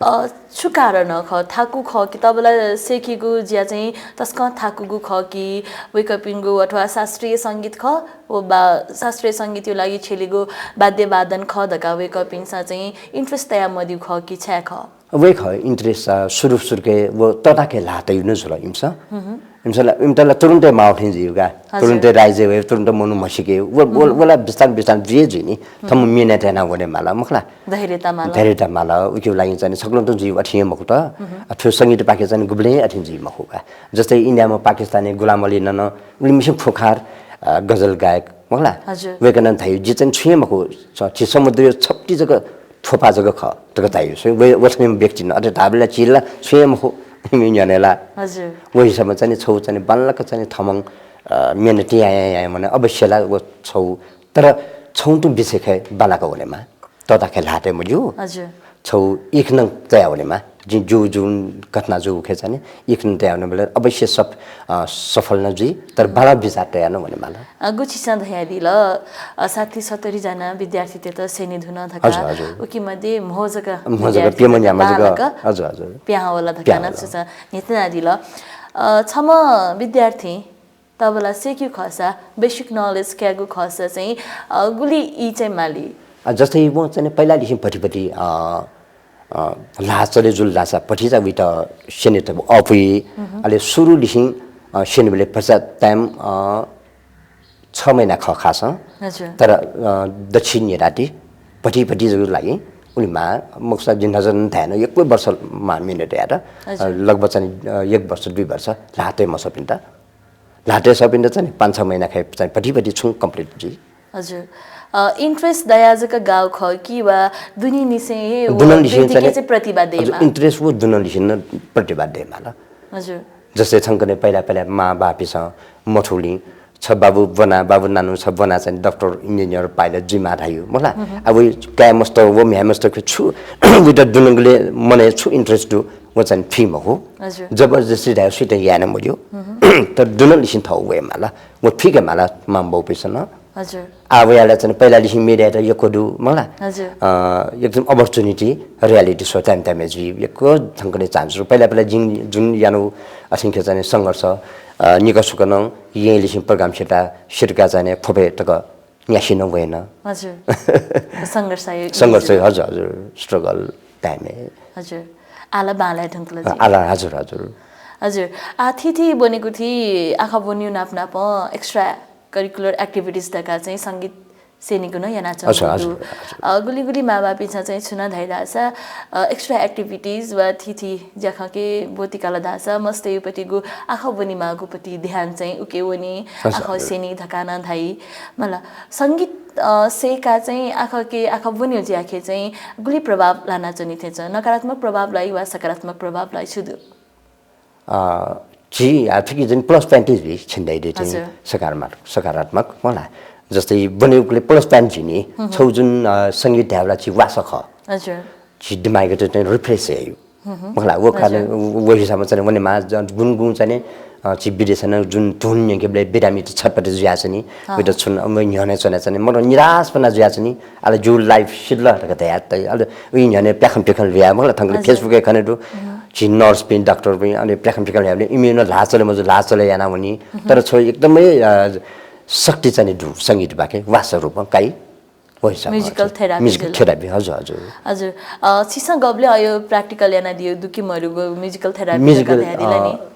अ, छु कारण खः? थाकु खः कि तबला सय्‌केगु ज्या चाहिँ तसकं थाकुगु खः कि वय्‌कःपिनिगु अथवा शास्त्रीय संगीत खः, व बा-, शास्त्रीय संगीतया लागि छ्यलेगु वाद्य वादन खः धकाः वय्‌कःपिन्सं चाहिँ interest तया मदीगु खः कि छाय् खः? वय्‌कः interest, अ, सुरु सुरुके व तताके ल्हाः तइगु नं जुल इमिसं। इमिसं ला, इमित ला तुरुन्तै माः थें जुइ का। हजुर। तुरुन्तै राइजय् वइ, तुरुन्त मनू म्हसीके। व, व, उम्। व ला बिस्तार बिस्तार जुइ जुइ नि। उम्। थःम्हं मेहनत याना वनेमाल, मखु ला? धैर्यता माल। धैर्यता माल। उकिया लागि चाहिँ सकलें तुं जुइ अथे हे मखुत। उम्। अ, थ्व संगीतपाखे चाहिँ गुबलें अथे जुइ मखु का। जस्तै इन्डियामा पाकिस्तानी गुलाम अली नं, उलिमछि खुंखार, अ, गजल गायक, मखु ला? हजुर। वय्‌कलं धाइ, जि चाहिँ छुं हे मखु, छ-, झी समुद्रया छपटी जक थोपा जक खः, धकाः धाइ। सो व, व थें व्यक्तिं अथे धाःबलय् झी ला छुं हे मखु, इमि न्ह्यःने ला। हजुर। व हिसाबं चाहिँ नि छौ चाहिँ नि बांलाक चाहिँ नि थःम्हं, अ, मेहनत यायां यायां वने अवश्य ला व छौ। तर छौ तुं बिचय् खय् बांलाक वनेमाः। तःताखय् ल्हातय् मज्यू। हजुर। छौ इख नं तया वनेमाः। जिं जू जुन घटना जू खय् चाहिँ नि इख नं तया वनेबलय् अवश्य सफ-, अ, सफल नं जुइ, तर बांलाक बिचाः तया नं वनेमाल। अ, गु छिसं धयादिल, अ, साठी सत्तरी जना विद्यार्थीतय्‌त स्यने धुन धकाः। हजुर, हजुर। उकी मध्ये म्हो जक म्हो जक विद्यार्थीतय्‌त प्यम्ह न्याम्ह जक। बांलाक हजुर, हजुर। प्याहां वल धकाः प्याहां नं वल। छिसं न्ह्यथनादिल। अ, छम्ह विद्यार्थीं तबला स्यकेगु खःसा, basic knowledge कायेगु खःसा चाहिँ, अ, गुलि ई चाहिँ माली? अ, जस्तै वं चाहिँ नि पहिलालिसें भतिभति, अ, अ, ल्हाः चले जुल धाःसा भतिचा वइत स्यनेत अःपुइ। अले सुरुलिसें, अ, स्यनेबलय् भचा time, अ, छ महिना खः खासं। हजुर। तर, अ, दच्छिन निराति भति भति जक लागि उलि माः, मखुसा जिं नजर नं धायेन, यक्व वर्ष माः मेहनत यायेत। हजुर। अ, लगभग चाहिँ, अ, एक वर्ष, दुई वर्ष ल्हाः तये मसःपिन्त। ल्हाः तये सःपिन्त चाहिँ पाँच छ महिना खय् चाहिँ भति भति छुं complete जुइ। हजुर। अ, interest दयाः जक गाःगु खः कि वा दुनेंनिसें हे व दुनेंनिसें वृत्तिके चाहिँ, चाहिँ प्रतिभा हजुर, दयेमाः। Interest व दुनेंनिसें नं प्रतिभा दयेमाल। हजुर। जस्तै थौंकन्हय् पहिला पहिला मांबापिन्सं मथूलिं छ बाबु ब्वना, बाबु नानु छ ब्वना चाहिँ doctor, engineer, pilot जुइमाः धाइ, मखु ला? अब काय् मस्त व म्ह्याय् मस्त छु, वइत दुनेंगुलिं मनय् छु interest दु, व चाहिँ फी मखु। हजुर। जबरजस्ती धाइ सुइत याये नं मज्यू। तर दुनेंनिसें थःगु वयेमाल, व फीकेमाल मांबौपिन्सं नं। हजुर। आः वयाला चाहिँ पहिलालिसें mediaत यक्व दु, मखु ला? हजुर। अ, एकदम opportunity, reality show time time जुइ, यक्व थौंकन्हय् chance दु। पहिला पहिला जिं जुन यानागु अथेंके चाहिँ संघर्ष, अ, निकः सुकं नं येँलिसें program सिता, सितका चाहिँ ख्वपय् तक न्यासि नं वयेन। हजुर। संघर्ष यो संघर्ष, हजुर, हजुर, struggle time। हजुर। आः ला बांलाये धुंकल जि। आः ला, हजुर, हजुर। हजुर। आः थीथी ब्वनेगु थी आखः ब्वनेगु नाप नापं extra curricular activities धकाः चाहिँ संगीत स्यनेगु नं यानाच्वंगु दु। हजुर, हजुर, हजुर। अ, गुलि गुलि मांबापिन्सं चाहिँ छु नं धाइ धाःसा, अ, extra activities वा थीथी ज्याखँके ब्वति काल धाःसा मस्तय्‌पतिगु आखः ब्वनेमाःगुपति ध्यान चाहिँ उके वनी, हजुर, आखः स्यनी धकाः नं धाइ। मला, संगीत, अ, स्ययेकाः चाहिँ आखःके आखः ब्वनेगु ज्याखे चाहिँ गुलि प्रभाव लानाच्वनी थें च्वं? नकारात्मक प्रभाव लाइ वा सकारात्मक प्रभाव लाइ, छु दु? अ, झी आः थुकी जुन plus point जुइ छिं धयादी थें हजुर। सकारात्मक, सकारात्मक, मखु ला? जस्तै ब्वनेगुलिं plus point जुइ नि, छौ जुन, अ, संगीत धायेबलय् झी वासः खः। हजुर। झी दिमागयात चाहिँ refresh याइ। मखु ला? व कारण, हजुर। व हिसाबं चाहिँ वनेमाः, ज-, गुंगुं चाहिँ, अ, झी विदेशय् नं जुन धुन न्यंकेबलय् बिरामी त छटपट जुयाच्वनी। अँ। वइत छुं नं न्ह्यःने च्वनाः चाहिँ मतलब निराशपना जुयाच्वनी। अले जिगु life सिधल धकाः धयाः तइ। अले उइ न्ह्यःने प्याखं प्याखं ल्हुयाः, मखु ला, थौंकन्हय् हजुर। Facebook-य् खने दु। झी nurse-पिं, doctor-पिं, अले प्याखं प्याखं ल्हुयाबलय् इमिं नं ल्हाः चले मजू, ल्हाः चले यानावनी। तर छौ एकदमै, अ, शक्ति चाहिँ दु, संगीतपाखे वासः रूपं काइ। व हिसाबं musical हजुर। Therapy musical जुल। Therapy, हजुर, हजुर। हजुर। अ, छिसं गबलय् अयो practical यानादियो दु कि मरु, व musical therapy musical, धकाः धयादिल नि? अ,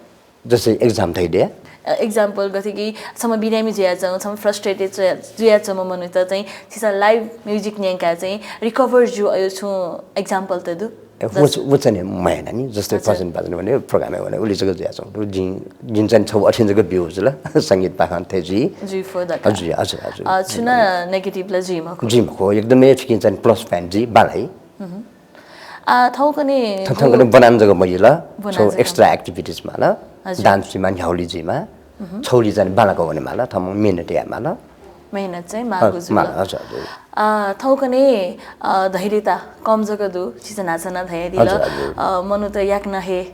जस्तै exam धयादिया। अ, example गथे कि छम्ह बिरामी जुयाच्वं, छम्ह frustrated जुया-, जुयाच्वंम्ह मनूत चाहिँ छिसं live music न्यंकाः चाहिँ recover जू अयो छुं example त दु? ए, व, जस- व चाहिँ नि मयाना नि, जस्तै अच्छा। भजन भाजन भने program-य् भने उलि जक जुयाच्वं। जिं, जिं चाहिँ छौ अथें जक ब्यू जुल, संगीतपाखें थें जुइ। जुइ फो धकाः। हजुर, हजुर, हजुर। अ, छुं नं negative ला जुइ मखु। जुइ मखु, एकदमै थुकिं चाहिँ plus point जुइ बांलाइ। आ, थौंकन्हय् थौंकन्हय् ब्वनान जक मजिल, ब्वनान छौ जक। Extra activities माल, हजुर। Dance जुइमा, न्ह्याउली जुइमा, छौली चाहिँ बांलाक वनेमाल, थौं मेहनत यायेमाल। मेहनत चाहिँ माःगु अँ, जुल। माल, हजुर, हजुर। आ, थौंकन्हय्, अ, धैर्यता कम जक दु, छिसं न्हाचः नं धयादिल। हजुर, हजुर। अ, मनूत याकनं हे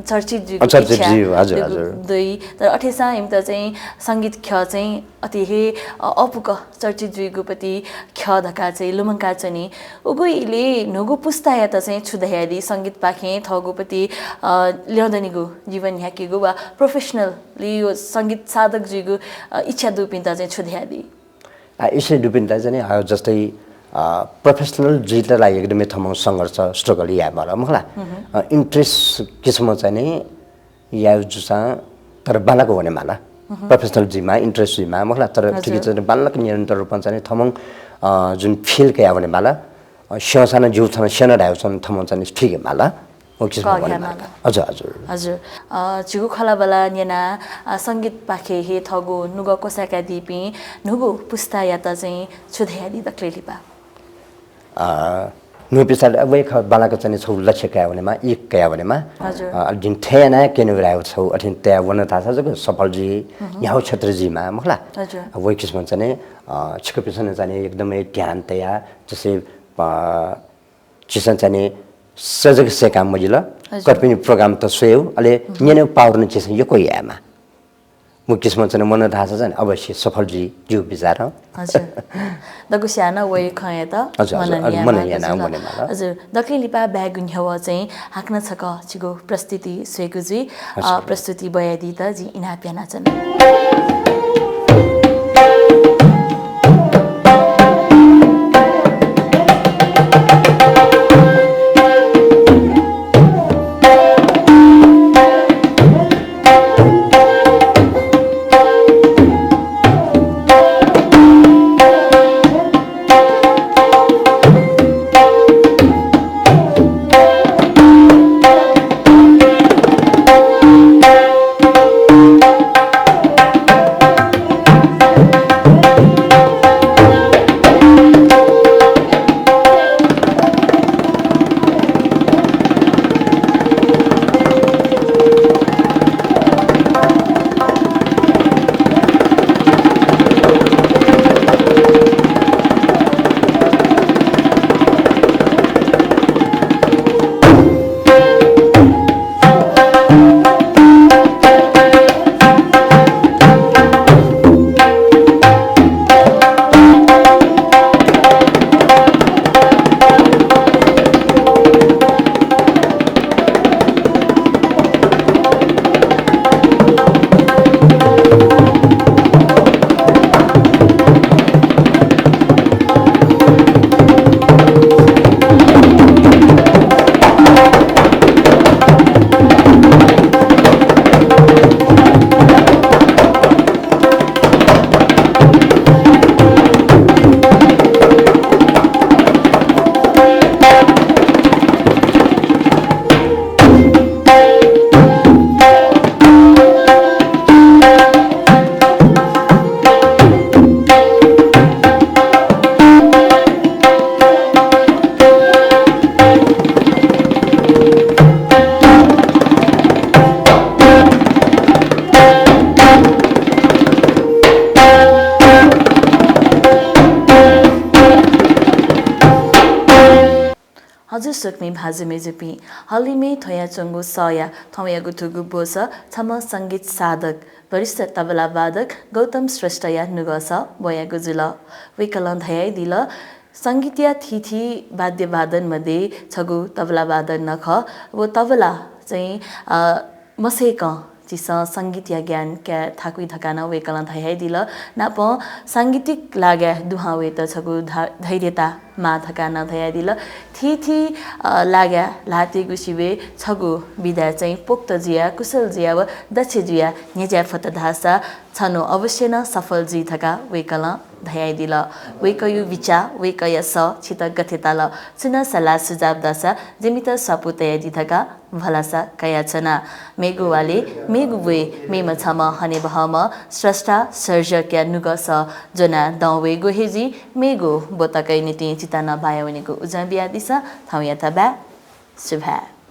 चर्चित जुइगु अ, चर्चित इच्छा जुइगु, हजुर, दुगु हजुर। दइ। तर अथेसां इमित चाहिँ संगीत ख्यः चाहिँ अति हे, अ, अःपुक चर्चित जुइगुपति ख्यः धकाः चाहिँ लुमंकाच्वनी। उगु इलय् न्हूगु पुस्तायात चाहिँ छु धयादी? संगीतपाखें थःगुपति, अ, ल्यं दनिगु जीवन न्ह्याकेगु वा professionally यो संगीत साधक जुइगु, अ, इच्छा दुपिन्त चाहिँ छु धयादी? आ, इच्छा दुपिन्त चाहिँ नि, आ, जस्तै, अ, professional जुइत लागि एकदमै थःम्हं संघर्ष, struggle यायेमाल, मखु ला? अ, interest किसिमं चाहिँ नि याये जूसां तर बांलाक वनेमाला। प्रोफेसनल जुइमा, इन्ट्रेस्ट जुइमा, मखुला, तर हजुर। थुकी चाहिँ बांलाक निरन्तर रूपमा चाहिँ थमं, अ, जुन फिल कया वनेमाला, अ, स्यंसां नं ज्यू थन स्यन धायु सन थमं चाहिँ थुइके माला। व किसिम कः वने घ्याये माला। माला। हजुर, हजुर। हजुर। अ, झीगु खँल्हाबल्हा न्यना, अ, संगीतपाखे हे थःगु नुगः क्वसाय्कादीपिं न्हूगु पुस्तायात चाहिँ छु धयादी दकले लिपा? अ, न्हूपिसा वय्कः बांलाक चाहिँ छौ लक्ष्य कया वनेमा, इक कया वनेमा। हजुर। अ, जिं थथे याना क्यने वरायु छौ अथें तया वन धासा जक सफल जुइ, न्ह्याउ क्षेत्र जुइमा, मखुला। हजुर। अ, वय् किसिम चाहिँ, अ, छिकपिसं चाहिँ एकदमै ध्यान तया, जसे, अ, झीसं चाहिँ सजग सेकां मजिल, हजुर। कर्पिनि प्रोग्राम त स्वयेउ, अले न्यनेउ पावर नं झीसं यक्व यायेमा। व किसिम चाहिँ मन धासा चाहिँ अवश्य सफल जुइ, जिउ बिचार। हजुर। दक्वस्यां नं वय् खँयात हजुर, हजुर, मन न्यायेमा, मन न्यायेमा हजुर। वनेमाला। हजुर, दकले लिपा ब्यागु न्ह्यवः चाहिँ हाकनं छकः छिगु प्रस्तुति स्वयेगु जुइ, अ, हजुर। प्रस्तुति बयादीत जिं इनाप यानाच्वना। हजुर, स्वकुमि भाजु मय्जुपिं, हलिमय् थ्वयाच्वंगु सःया थौंयागु थुगु ब्वसः छम्ह संगीत साधक, वरिष्ठ तबला वादक गौतम श्रेष्ठया नुगःसः ब्वयागु जुल। वय्कलं धयादिल, संगीतया थीथी वाद्य वादन मध्ये छगू तबला वादन नं खः। व तबला चाहिँ, अ, मसय्कं झीसं संगीतया ज्ञान काये थाकुइ धकाः नं वय्कलं धयादिल। नापं सांगीतिक लागाय् दुहां वयेत छगू ध-, धैर्यता माः धकाः नं धयादिल। थीथी, अ, लागाय् ल्हातय्गु सिबय् छगू विधाय् चाहिँ पोक्त जुयाः, कुशल जुयाः व दक्ष जुयाः न्ह्यज्याये फत धाःसा छन्हु अवश्य नं सफल जुइ धकाः वय्कलं धयादिल। वय्कःयु बिचाः, वय्कःया सः छित गथे ताल? छुं नं सल्लाह सुझाव दःसा जिमित स्वापू तयादी धकाः भलसा कयाच्वना। मेगु वालय्, मेगु ब्वय्, मेम्ह छम्ह हनेबहःम्ह स्रष्टा सर्जकया नुगःसः ज्वनाः दं वयेगु हे जुइ। मेगु ब्व तकया निंतिं चिता नं बाया वनेगु उजं बियादिसँ। थौंयात बाय्। सुभाय्।